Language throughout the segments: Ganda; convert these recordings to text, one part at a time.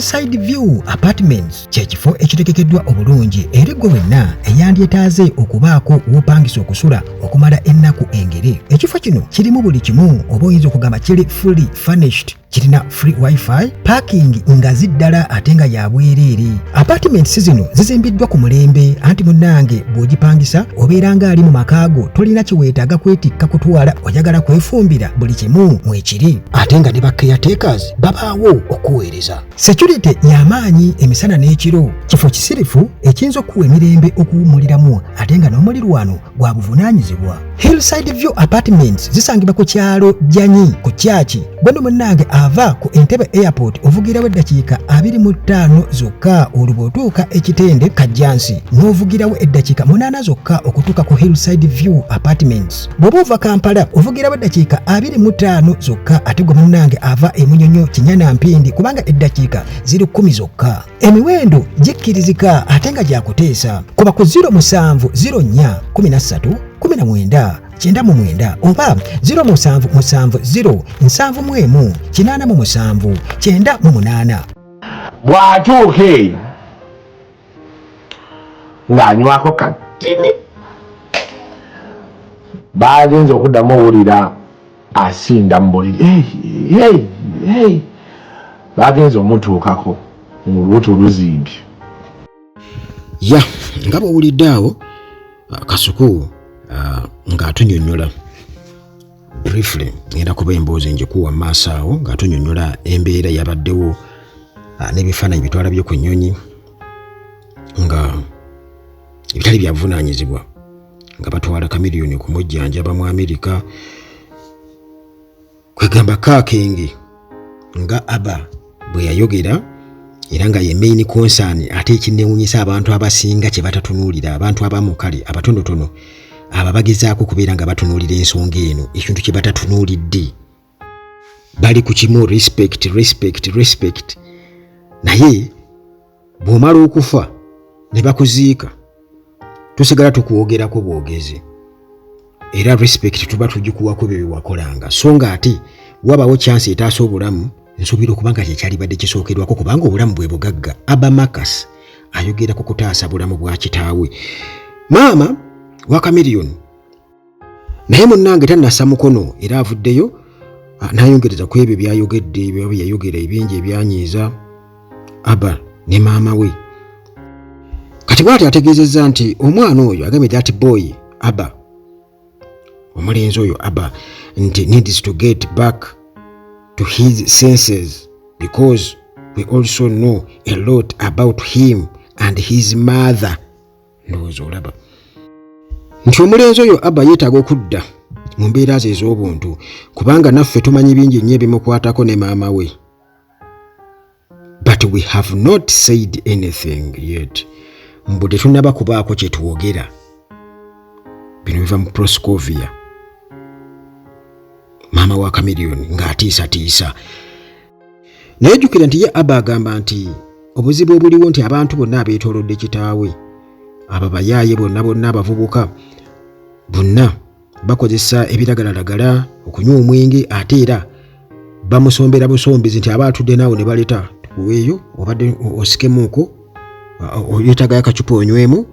Hillside View Apartments kye kifo ekitegekeddwa obulungi eri ggwe wenna eyandyetaaze okubaako w'opangisa okusula okumala ennaku engere. Ekifo kino kirimu buli kimu oba oyinza okugamba kiri fully furnished. Kirina free wifi, parking ngazi ddala ate nga ya bwereere. Apartments zino zizimbiddwa ku mulembe anti munnange bw'ogipangisa obeera ng'ali mu maka go, tolina kye weetaaga kwetikka kutwala, oyagala kwefumbira buli kimu mwekiri ate nga ne ba caretakers babaawo okuweereza. Security y'amaanyi emisana n'ekiro, kifo kisirifu ekiyinza okukuwa emirembe okuwummuliramu ate nga n'omulirwano gwa buvunaanyizibwa. Hillside View Apartments zisangibwa ku kyalo Jjanyi ku Kyaki. Gweno munnange ava ku Entebbe Airport ovugirawo eddakiika 25 zokka, olwo bw'otuuka e Kitende Kajjansi n'ovugirawo eddakiika 8 zokka okutuuka ku Hillside View Apartments. Bw'oba ova Kampala ovugirawo eddakiika 25 zokka, ate gwe munnange ava e Munyonyo Kinyana Mpindi kubanga eddakiika ziri 10 zokka. Emiwendo gikkirizika ate nga gyakuteesa. Kuba ku 07 04 13 19 99 oba 0770 71 87 98. Bw'atuuka eyo ng'anywako katini, baagenze okuddamu owulira asinda mu buliri. Hey, hey, hey. Baagenze omutuukako ng'olubuto luzimbye. Ya nga bw'owulidde awo Kasuku ng'atunyonnyola briefly, ngenda kuba emboozi njikuwa mu maaso awo ng'atunyonnyola embeera yabaddewo n'ebifaananyi bye twalabye ku nnyonyi nga ebitali bya buvunaanyizibwa nga batwala Chameleone kumujjanjaba mu Amerika. Kwegamba kaakenge nga Abba bwe yayogera era nga ye main concern, ate ekinneewunyisa abantu abasinga kye batatunuulira, abantu abamu kale abatonotono abo abagezaako okubeera nga batunuulira ensonga eno, ekintu kye batatunuulidde bali ku kimu respect, respect, respect. Naye bw'omala okufa ne bakuziika tusigala tukwogerako bwogezi, era respect tuba tugikuwako bye wakolanga, so nga ate wabawo chance etaasa obulamu. Nsuubira okuba nga kyekyalibadde kisookerwako kubanga obulamu bwe bugagga. Abba Marcus ayogera ku kutaasa bulamu bwa kitaawe, maama wa Chameleone, naye munnange tannassa mukono era avuddeyo n'ayongereza ku ebyo byayogedde, byaba yayogera ebingi ebyanyiiza Abba ne maama we. Kati bw'ati ategeezezza nti omwana oyo, agambye that boy Abba, omulenzi oyo Abba, nti needs to get back to his senses because we also know a lot about him and his mother. Ndowooza olaba nti omulenzi oyo Abba yeetaaga okudda mu mbeera ze ez'obuntu kubanga naffe tumanyi bingi nnyo ebimukwatako ne maama we, but we have not said anything yet, mbu tetunnaba kubaako kye twogera. Bino biva mu Proscovia, maama wa Chameleone, ng'atiisatiisa. Naye jjukira nti ye Abba agamba nti obuzibu obuliwo nti abantu bonna abeetoolodde kitaawe, abo bayaaye bonna bonna, abavubuka bonna bakozesa ebiragalalagala, okunywa omwenge, ate era bamusombera busombizi nti aba atudde naawe ne baleeta tukuweeyo, obadde osikemuuko, oyetagayo akacupa onywemu,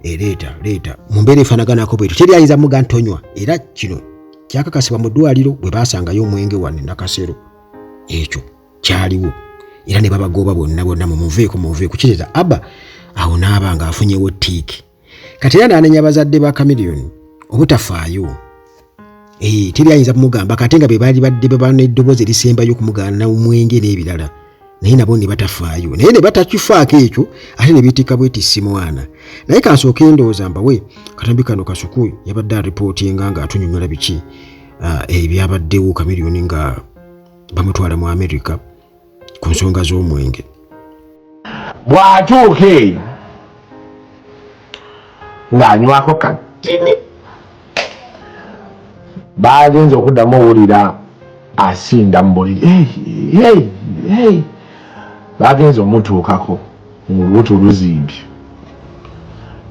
ereeta leeta mu mbeera efaanaganako bwetyo, teri ayinza muga ntonywa. Era kino kyakakasibwa mu ddwaliro bwe baasangayo omwenge wano Nakasero, ekyo kyaliwo era ne babagoba bonna bonna, mumuveeko mumuveeko. Kiteeza Abba awo n'aba ng'afunyewo tiiki. Kati era n'anenya abazadde ba Chameleone obutafaayo. Teri ayinza kumugamba kate nga be baali badde baba n'eddoboozi erisembayo okumugaana omwenge n'ebirala, naye nabo ne batafaayo, naye ne batakifaako ekyo, ate ne beetikka bwetissi mwana. Naye kansooke ndowooza mbawe katambi kano. Kasuku yabadde aripootinga ng'atunyonyola biki ebyabaddewo Chameleone nga bamutwala mu Amerika ku nsonga z'omwenge. Bw'atuuka eyo ng'anywako katini, baagenze okuddamu owulira asinda mu buliri. Hey, hey, hey. Baagenze omutuukako ng'olubuto luzimbye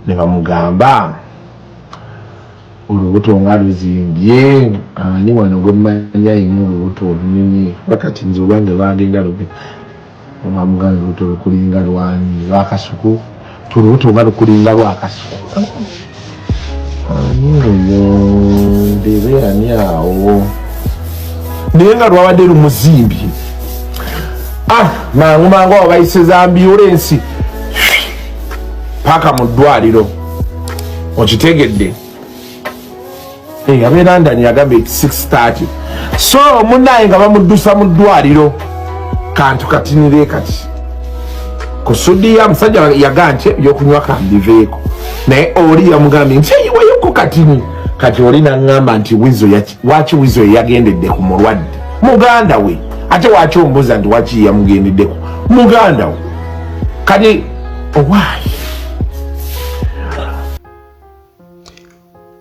ne bamugamba olubuto nga luzimbye, ani wano gwe mmanyi alina olubuto olunene? Kuba kati nze olwange lwagenda lubi. Omamuganda olubuto lukulinga lwani lwakasuku, tulubuto nga lukulinga lwakasuku. Ani oyo ndebe ani awo naye nga lwabadde lumuzimbye. Ah, mangu mangu awo bayise za ambulensi paka mu ddwaliro. Okitegedde? Hey, abe London yagambye 6:30. So munaye nga bamuddusa mu ddwaliro kantu katinire kati kusudiya musajja yagaa nti ebyokunywa kambiveeko, naye oli yamugambye nti eyiweyoko katini. Kati oli naŋŋamba nti Wizo waki Wizo yeyagendedde ku mulwadde muganda we, ate waki ombuuza nti waki yamugendeddeko muganda we kati owaayi.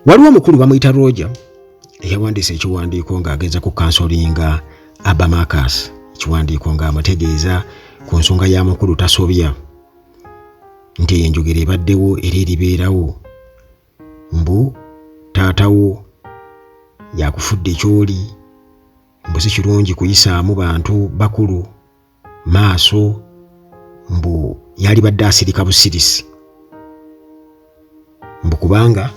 Waliwo omukulu bamuyita Roger eyawandiisa ekiwandiiko ng'ageza ku kansolinga Abba Marcus, ekiwandiiko ng'amutegeeza ku nsonga ya mukulu tasobya nti eyo enjogera ebaddewo era eribeerawo, mbu taatawo yakufudde ky'oli, mbu si kirungi kuyisaamu bantu bakulu maaso, mbu yalibadde asirika busirisi, mbu kubanga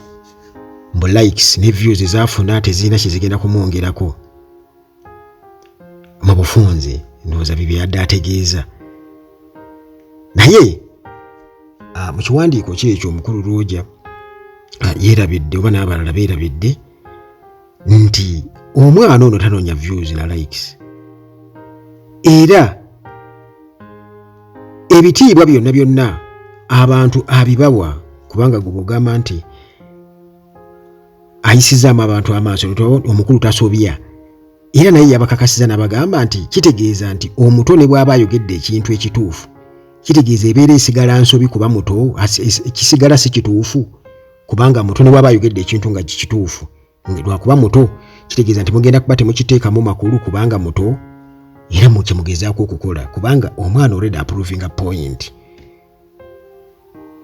mbu likes ne views ezafuna tezirina kyezigenda kumwongerako mu bufunze. Ndowooza bye byadde ategeeza. Naye mu kiwandiiko ki ekyo omukulu Roger yeerabidde oba n'abalala beerabidde nti omwana ono tanoonya views na likes, era ebitiibwa byonna byonna abantu abibawa, kubanga gwe bw'ogamba nti ayisizaamu abantu amaaso, omukulu tasobya, era naye yabakakasiza n'abagamba nti kitegeeza nti omuto ne bw'aba ayogedde ekintu ekituufu, kitegeeza ebeera esigala nsobi kuba muto, kisigala si kituufu kubanga muto. Ne bw'aba ayogedde ekintu nga kituufu lwakuba muto, kitegeeza nti mugenda kuba temukiteekamu makulu kubanga muto, era mukyemugezaako okukola kubanga omwana already approving a point.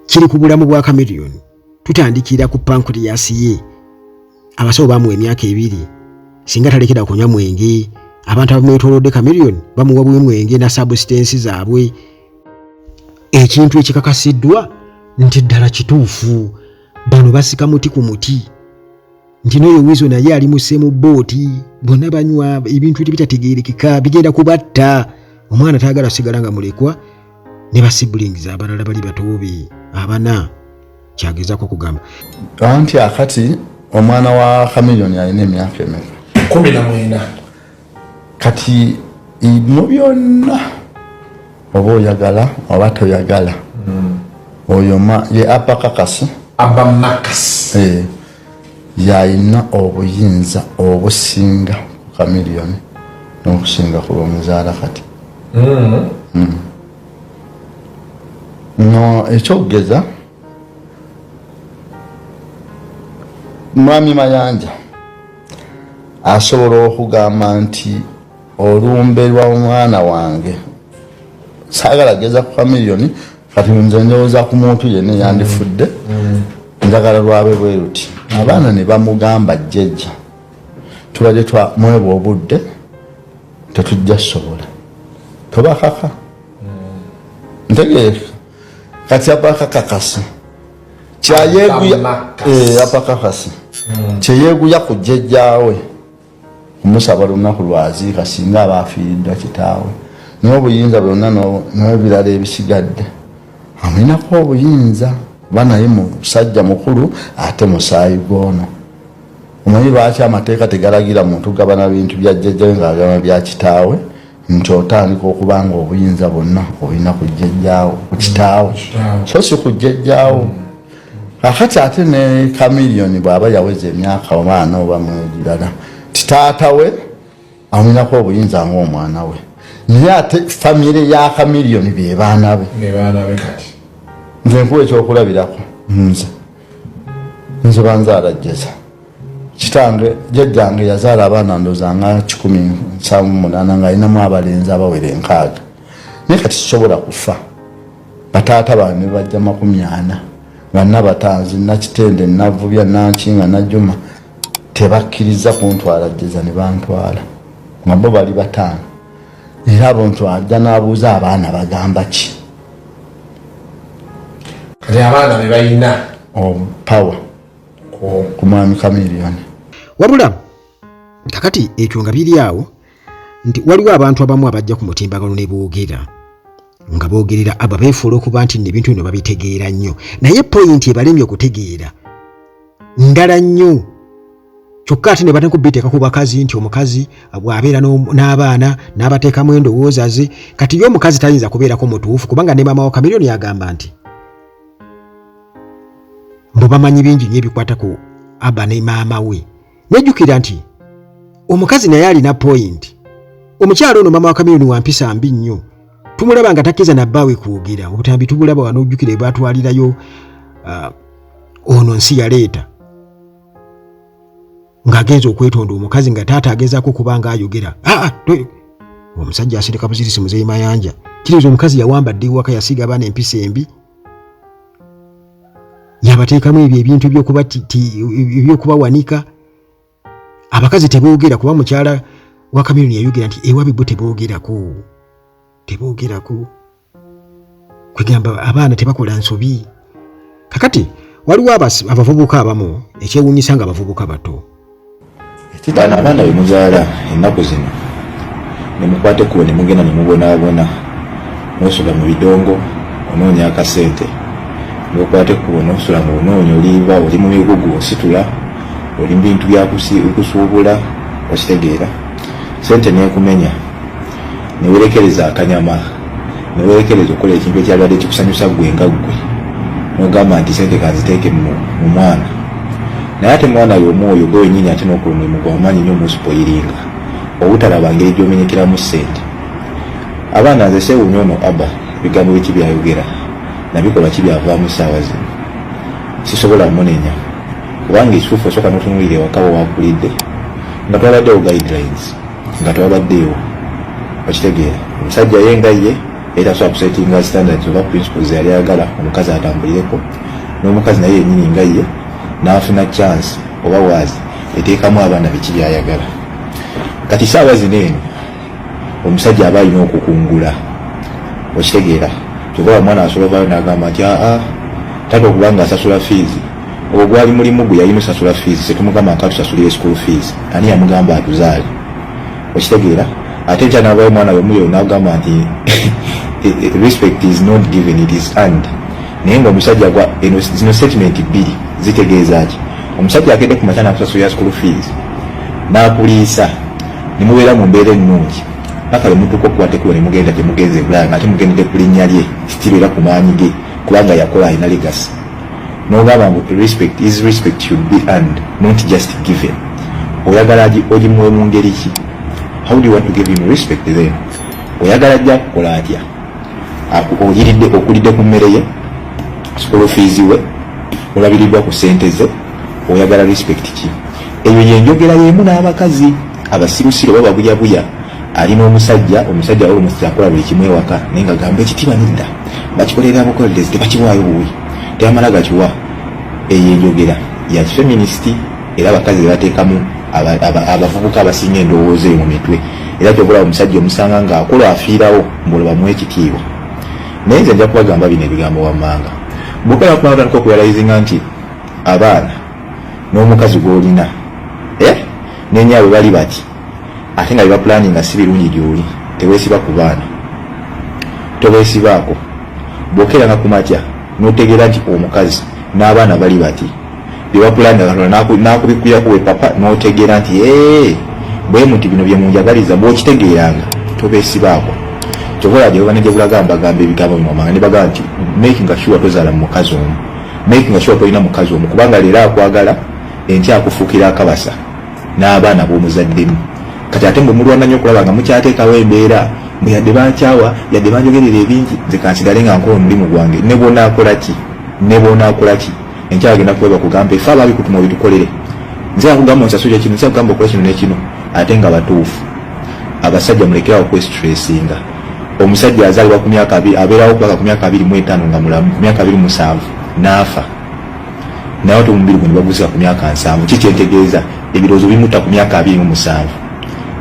Kiri ku bulamu bwa Chameleone, tutandikira ku pancreas ye. Abasawo bamuwa emyaka 2 singa talekera kunywa mwenge. Abantu abamwetoolodde Chameleone bamuwa bwe mwenge na substance zaabwe, ekintu ekikakasiddwa nti ddala kituufu. Bano basika muti ku muti nti n'oyo Wizo naye ali mu same boat, bonna banywa ebintu ebitategeerekeka bigenda kubatta. Omwana tayagala kusigala nga mulekwa ne ba siblings abalala bali batoobe abana, kyagezaako okugamba. Anti akati omwana wa Chameleone alina emyaka emeka? 19. Kati mu byonna oba oyagala oba toyagala, oyo ye Abba Kakasi. Abba Marcus. Yalina obuyinza obusinga ku Chameleone n'okusinga ku bamuzaala kati. No ekyokugeza Mwami Mayanja asobola okugamba nti olumbe lwa mwana wange saagala geza ku Chameleone, kati nze ndowooza ku muntu yenna eyandifudde, njagala lwabe bwe luti. Abaana ne bamugamba, jjajja tubadde mwebwa obudde tetujja sobola, tobakaka. Ntegeera kati apakakakasi apakakasi kyeyeeguya ku jjajjaawe kumusaba lunaku lwaziika singa aba afiiriddwa kitaawe, n'obuyinza bwonna n'ebirala ebisigadde amulinako obuyinza, kuba naye musajja mukulu ate musaayi gw'ono. Omanyi lwaki amateeka tegalagira muntu gabana bintu bya jjajjawe ng'agaba bya kitaawe? Nti otandika okuba nga obuyinza bwonna obulina ku jjajjaawo, ku kitaawe, so si ku jjajjaawo. Kakati ate ne Chameleone bw'aba yaweza emyaka omwana oba mwegirala, ti taata we amulinako obuyinza ng'omwana we, naye ate famire ya Chameleone be baana be. Nze nkuwa ekyokulabirako, nze banzaala jjeza kitange, jjajjange yazaala abaana ndowooza nga 178, ng'alinamu abalenzi abawera 60, naye kati sisobola kufa. Bataata bange ne bajja 40 nga Nabatanzi, Nakitende, Navubya, Nankinga, Najuma, tebakkiriza kuntwala jjeza ne bantwala nga bo bali 5. Era abantu ajja n'abuuza abaana bagamba ki. Kati abaana be balina power ku mwami Chameleone. Wabula kakati ekyo nga biri awo, nti waliwo abantu abamu abajja ku mutimbagano ne boogera nga boogerera aba beefuula okuba nti nno ebintu bino babitegeera nnyo, naye point ebalemye okutegeera ndala nnyo. Kyokka ate ne batandika okubiteeka ku bakazi nti omukazi bw'abeera n'abaana n'abateekamu endowooza ze. Kati ye omukazi tayinza kubeerako mutuufu, kubanga ne maama wa Chameleone agamba nti mbu bamanyi bingi nnyo ebikwata ku Abba ne maama we. Nejjukira nti omukazi naye alina point. Omukyalo ono maama wa Chameleone wa mpisa mbi nnyo, tumulaba nga takkiriza na bbaawe kwogera. Obutambi tubulaba wano, ojjukira ebatwalirayo ono nsi yaleeta ng'agenza okwetonda omukazi nga taata agezaako okuba nga ayogera. Aa, omusajja asirika buzirisi. Muzeeyi Mayanja kiriza omukazi yawamba dda ewaka, yasiiga abaana empisa embi, yabateekamu ebyo ebintu ebyokubawanika. Abakazi teboogera, kuba mukyala wa Chameleone yayogera nti ewabi bo teboogerako, teboogerako, kwegamba abaana tebakola nsobi. Kakati waliwo abavubuka abamu, ekyewuunyisa nga abavubuka bato. Bano abaana bemuzaala ennaku zino, nemukwata ekkubo ne mugenda ne mubonaabona, nosula mu bidongo onoonya akasente, nokwata ekkubo nosula nga onoonya, oliba oli mu migugu, ositula, oli mu bintu byakusuubula, okitegeera, sente nekumenya, newerekereza akanyama, newerekereza okukola ekintu ekyabadde kikusanyusa ggwe nga ggwe, nogamba nti sente kanziteeke mu mwana. Naye ate mwana y'omwoyo gwe wenyini ate n'okola omulimu gwamaanyi nnyo omuspoilinga obutalaba ngeri gy'omenyekeramu ssente. Abaana, nze seewuunya ono Abba ebigambo biki byayogera nabikolwa ki byavaamu. Ssaawa zino sisobola munenya, kubanga ekituufu osooka n'otunuulira ewaka we wakulidde nga twabaddewo guidelines, nga twabaddeewo, okitegeera. Omusajja ye nga ye era tasobola kusettinga standards oba principles yali ayagala omukazi atambulireko, n'omukazi naye yenyini nga ye n'afuna chance oba waazi eteekamu abaana biki byayagala. Kati saawa zino eno omusajja aba alina okukungula, okitegeera. Kyova omwana asobola ovaayo n'agamba nti aa, taata okuba nga asasula fees, ogwo gwali mulimu gwe, yalina osasula fees, setumugamba nka tusasulire school fees, ani yamugamba atuzaale? Okitegeera. Ate nkya navayo omwana wemuyo nagamba nti respect is not given, it is earned. Naye nga omusajja gwa eno, zino statement bbiri zitegeeza ki? Omusajja akedde ku makya nakusasulira school fees, n'akuliisa, nemubeera mu mbeera ennungi paka lwe mutuuka okukwata ekkubo ne mugenda gye mugenze e Bulaya, nga ate mugendedde ku linnya lye still era ku maanyi ge, kubanga yakola, alina legacy, n'ogamba ngu respect is respect should be earned, not just given. Oyagala ogimuwe mu ngeri ki? How do you want to give him respect then? Oyagala ajja kukola atya? Oyiridde, okulidde ku mmere ye, school fees we, olabiriddwa ku ssente ze, oyagala respect ki? Eyo yenjogera yemu n'abakazi abasirusiru oba babuyabuya. Alina omusajja, omusajja almost akola buli kimu ewaka, naye nga gamba ekitiibwa nedda, bakikolera bukolerezi, tebakiwaayo buwi, tebamala gakiwa. Eyo enjogera ya kifeminist, era abakazi bebateekamu abavubuka abasinga endowooza eyo mu mitwe. Era kyobulaba omusajja omusanga ng'akola afiirawo mbulo bamuwa ekitiibwa. Naye nze nja kubagamba bino ebigambo wammanga: bwokera kumala otandika okurealizinga nti abaana n'omukazi gw'olina, eh? Nenyaabwe bali bati, ate nga byebaplaninga si birungi gy'oli, teweesiba ku baana, tobeesibaako. Bw'okeeranga ku makya n'otegeera nti omukazi n'abaana bali bati, byebaplaninga Katonda n'akubikkulirako we papa, n'otegeera nti ee, bwe muti bino bye munjagaliza, bw'okitegeeranga tobeesibaako. Kyova olaba gye baba ne gye bulaga mbagamba ebigambo bino wammanga, ne bagamba nti making sure tozaala mu mukazi omu, making sure tolina mukazi omu, kubanga leero akwagala, enkya akufuukira akabasa n'abaana b'omuzaddemu. Kati ate mwe mulwana nnyo okulaba nga mukyateekawo embeera mbu yadde bankyawa, yadde banjogerera ebingi, nze kansigale nga nkola omulimu gwange. Ne bwonaakola ki, ne bwonaakola ki, enkya bagenda kuba bakugamba efe abaabikutuma obitukolere, nze akugamba onsasulire kino, nze akugamba okole kino nekino, ate nga batuufu. Abasajja mulekerawo okwestressinga. Omusajja azaalibwa ku myaka abeerawo kubaka ku myaka 25 nga mulamu, ku myaka 27 n'afa, naye ate omubiri gwe ne baguzika ku myaka 70. Kikyentegeeza, ebirowoozo bimutta ku myaka 27.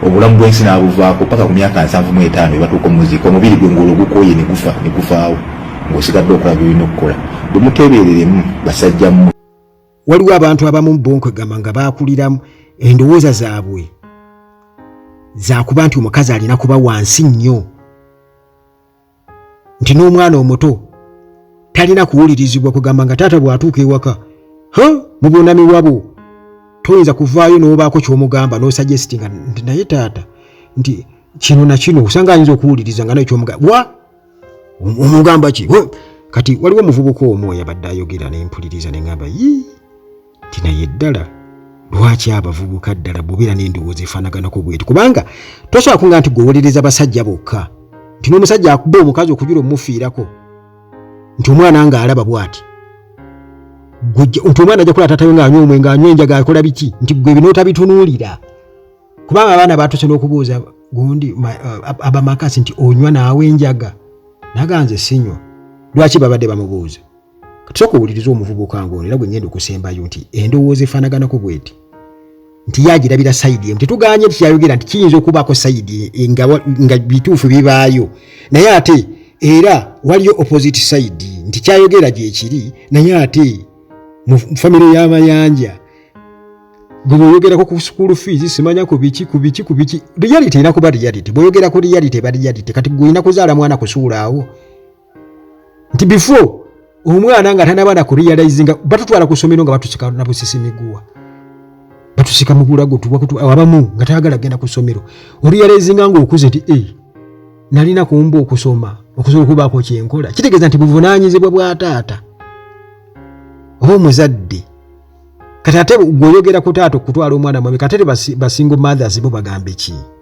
Obulamu bw'ensi n'abuvaako paka ku myaka 75 ebatuuka omuziika, omubiri gwe ng'olwo gukooye ne gufa ne gufaawo, ng'osigadde okola byolina okukola. Bwe muteebereremu, basajja mmwe. Waliwo abantu abamu bo nkwegamba nga baakuliramu endowooza zaabwe zakuba nti omukazi alina kuba wansi nnyo, nti n'omwana omuto talina kuwulirizibwa. Kugamba nga taata bw'atuuka ewaka, ha, mu bunami wabo toyinza kuvaayo n'obaako ky'omugamba n'osuggestinga nti naye taata, nti kino na kino, osanga ayinza okuwuliriza nga naye kyomugamba wa omugamba ki. Kati waliwo omuvubuka omu eyabadde ayogera nempuliriza, neŋŋamba, "Yii, nti naye ddala lwaki abavubuka ddala bw'obeera n'endowooza efaanaganako bweti?" Kubanga tosobola kunga nti gwewolereza basajja bokka, nti n'omusajja akuba omukazi okujula omufiirako, nti omwana ng'alaba bw'ati, nti omwana ajja kulaba taatawe ng'anywa omwenge, anywa enjaga, akola biki, nti gwe bino otabitunuulira. Kubanga abaana batuuse n'okubuuza gundi abamakasi nti, "Onywa naawe enjaga?" Naga, "Nze sinywa." Lwaki babadde bamubuuza? Kati sooka owulirize omuvubuka ng'ono, era gwe ngenda okusembayo, nti endowooza efaanaganako bweti, nti yagirabira side emu. Tetuganye nti kyayogera nti kiyinza okubaako side nga bituufu bibaayo, naye ate era waliyo opposite side, nti kyayogera gyekiri, naye ate mu famire y'amayanja gwe bw'oyogerako ku school fees, simanya ku biki, ku biki, ku biki, reality erina kuba reality. Bw'oyogera ku reality, eba reality. Kati gwe olina kuzaala mwana kusuulaawo, nti before omwana nga tanaba na kurealizinga, batutwala ku ssomero nga batusika na busisi miguwa, batusika mu bulago, abamu nga tayagala genda ku ssomero. Orealizinga nga okuze nti, "Eh, nalina kumba okusoma okusobola okubaako kyenkola." Kitegeeza nti buvunaanyizibwa bwa taata oba omuzadde. Kati ate gweoyogera ku taata okutwala omwana mwami, kati ate ba single mothers bo bagambe ki?